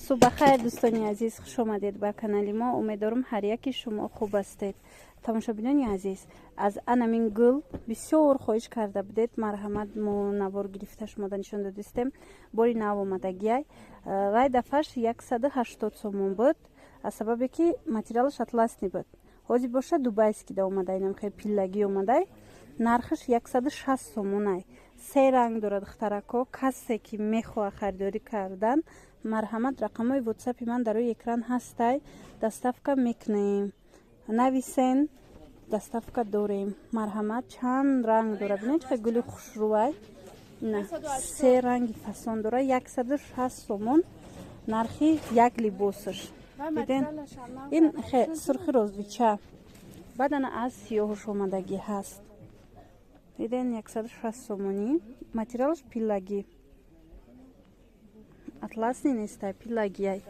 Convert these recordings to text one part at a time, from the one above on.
Субҳ дӯстони азиз, хуш омадед ба канали мо. Умедворам, ҳар яки шумо хуб ҳастед. Тамошобинони азиз, аз анамин гул бисёр хоҳиш карда будед. Марҳамат, мо навор гирифта шумода нишон додистем. Бори нав омадагиай. Вай дафъаш 180 сомон буд, аз сабабе ки материалаш атласный буд. Ҳозир боша, дубайский да омадай, намхе пиллагӣ омадай. Нархаш 160 сомонай. Се ранг дорад. Духтарако, касе ки мехоҳад харидорӣ кардан, марҳамат, рақамҳои ватсапи ман дар рӯи экран ҳастай. Доставка мекунем, нависен, доставка дорем. Марҳамат, чанд ранг дорад, бинед, чӣ гули хушрӯвай. Се ранги фасон дорад. 160 сомон нархи як либосаш. Диден, ин сурхи розвича, баъд ана аз сиёҳуш омадагӣ ҳаст. Диден, 160 сомонӣ. Материалаш пиллагӣ, атласный нестай, пиллагиай.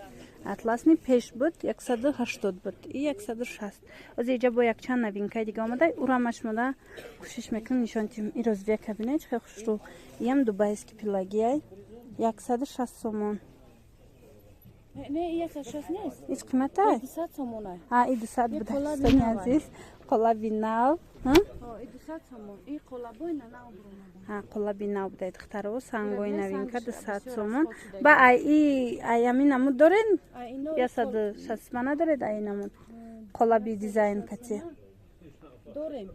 Атласный пеш буд, 180 буд, и 160. Ози иҷа бо якчанд новинкаи дига омада, урама шумода кӯшиш мекунем нишон тим. И розвияка бинед, чӣ хел хушрӯ. Иам дубайский пиллагиай, 160 сомон. Не, 160 нест. Ич қиматай? 200 сомонай. А, и 200 буда, дӯстони азиз. Қолаби нав. И 200 сомон. И қолабои нав Ҳа, қолаби нав будай, духтаро, сангои новинка, 200 сомон. Ба ай и ай ами намуд дорен? 160 ма надоред ай намуд? Қолаби дизайн кати. Дорем.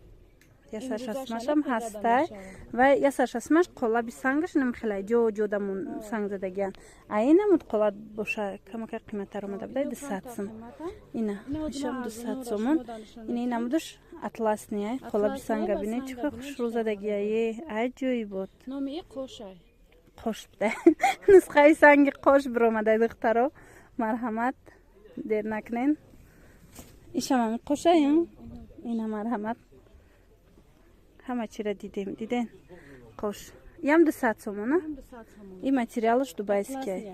160 машам ҳастай. Ва 160 маш қолаби сангаш намхелай, ҷо ҷодамон санг задагиян. А ин намуд қолаб боша, камака қиматтар омада будай, 200 сум. Ина ишам 200 сомон. Ина намудаш атласный ай, қолаби санга бинед, чӣ хел хушрӯ задагияе, аҷоибот. Номи и қошай. Қош буда, нусхаи санги қош биромадай. Духтаро, марҳамат, дер накунен. Ишам ами қошай. Ина, марҳамат, ҳама чира дидем. Диден, қош ям 200 сомона. И материалаш дубайский,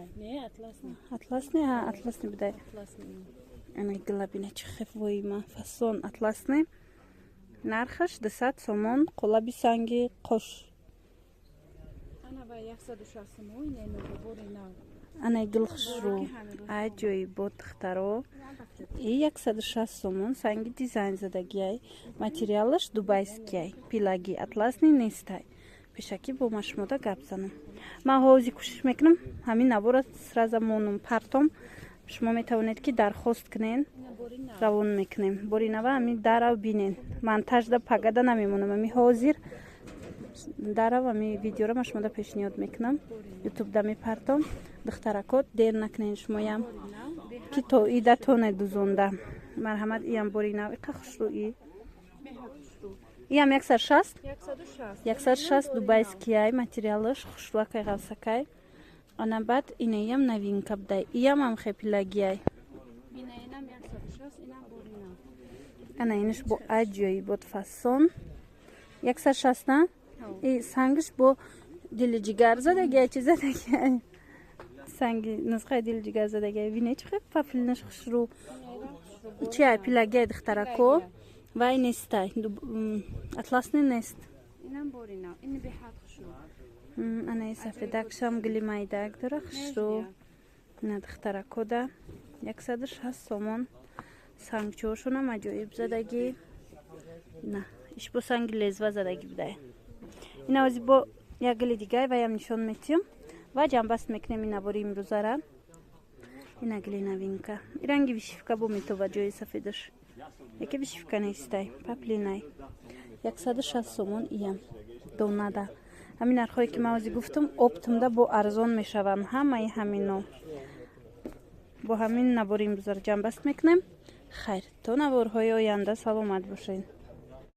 атласный, атласный будай. Ана гила бина, чӣ хел воима фасон, атласный. Нархаш 200 сомон, қолаби санги қош. Ана ва 160 сомон, бори нав. Ана гил хушрӯ, аҷоибот, духтаро. И 160 сомон, санги дизайн задагиай, материалаш дубайскиай, пилаги, атласный нестай. Пешакӣ бо машмода гап занам. Ман ҳозир кӯшиш мекунам, ҳамин навора сразу монум партом. Шумо метавонед ки дархост кунен, равон мекунем. Бори нава ҳамин дарав бинен. Монтажда пагада намемонам, ами ҳозир дарав ами видеоро ма шумода пешниҳод мекунам, ютубда мепартом. Духтаракот, дер накунен шумоям, ки то ида тоне дузонда. Марҳамат, иам бори нав, иқа хушрӯӣ. Иам 160, 160, дубайскиай, материалаш хушрӯакай, ғавсакай. Ана баъд инаиам новинка будай, иам амхе пилагиай. Ина инам 160, инам бори нав. Ана инаш бо аҷоибот фасон, 160 на. И сангаш бо дили ҷигар задагиай, чи задагиай, санги нусхаи дили ҷигар задагиай. Вине, чӣ хел пафлинаш хушрӯ. Чи ай, пилагиай, духтарако, вай нестай, атласный нест. Инам бори нав, ин беҳад хушрӯ. Анаи сафедакшам гули майдак дора, хушрӯ. Ина, духтаракода, 160 сомон. Сангчоошонам аҷоиб задагӣ. На, иш бо санги лезва задагӣ будай. Ина ози бо як гули дигай ваям нишон метиҳам ва ҷамъбаст мекунем ин навори имрӯзара. Ина гули новинка, и ранги вышивка бо метова, ҷои сафедаш яке вышивка нестай, паплинай. 160 сомон иям донада. Ҳамин нархҳое ки ман ози гуфтам, оптом да бо арзон мешаванд ҳамаи ҳамино. Бо ҳамин навори имрӯзаро ҷамъбаст мекунем. Хайр, то наворҳои оянда, саломат бошед.